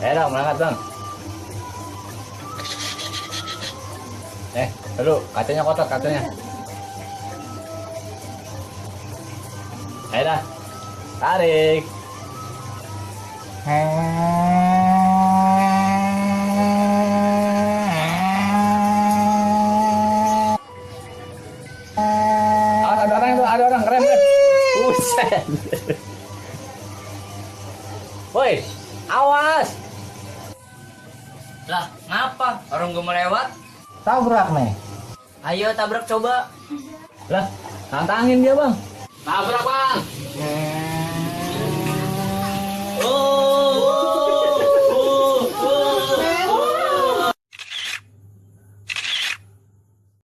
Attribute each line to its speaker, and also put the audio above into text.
Speaker 1: Ayo dong, berangkat bang. Dulu, kacanya kotor, kacanya. Ayo dah. Tarik. Ada orang, rem. Buset. Woi, awas.
Speaker 2: Lah, ngapa? Orang gue mau lewat.
Speaker 1: Tabrak nih.
Speaker 2: Ayo tabrak coba.
Speaker 1: Lah, tantangin dia bang.
Speaker 2: Tabrak bang. Oh.